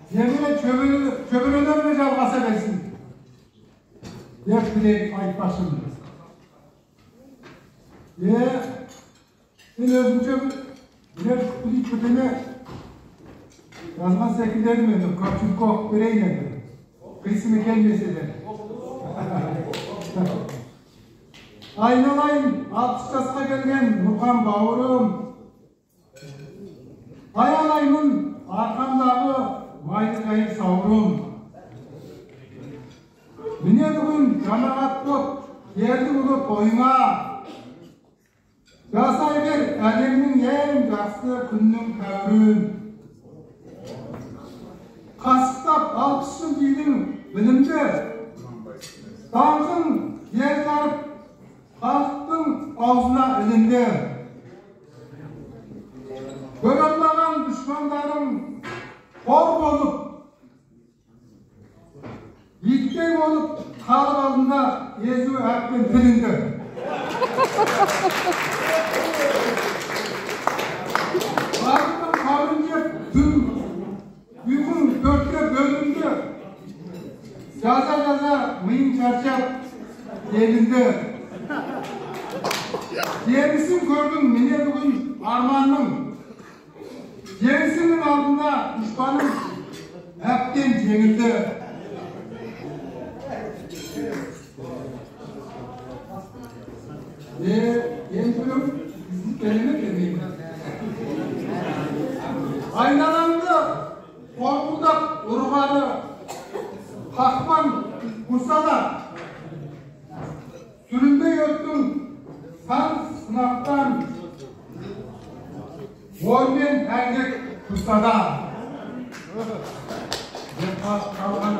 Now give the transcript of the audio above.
Немере шөберелеріне жалғаса берсін деп тілек айтпақшымын. Мен өзімше бірер күлік бірдеме жазған секілді едім, енді көпшілікке оқып берейін енді. Қисыны келмесе де. Айналайын 60 жасқа келген Нұрхан бауырым, аялаймын арқамдағы майлы жайын сауырым. Міне бүгін жамағат боп келдік ұлы тойыңа. Жасай бер әлемнің ең жақсы күннің тәуірін. Қасықтап 60 жыл дейдің білімді, даңқың ел жарып халықтың аузына ілінді. Көре алмаған дұшпандарың қор болып, иттей болып халық алдында езуі әбден тілінді. Халықтың қамын жеп түн ұйқың төртке бөлінді. Жаза-жаза миың шаршап елінді. Жемісін көрдің міне бүгін арманның. Жеңісінің алдында дұшпаның әбден жеңілді. Енді біреу келе ме, келмей ме? Айналаңды қорқылдап ұрғаны қақпан құрса да, сүрінбей өттің сан сынақтан, оймен әңгек тұрса да. Мен қалған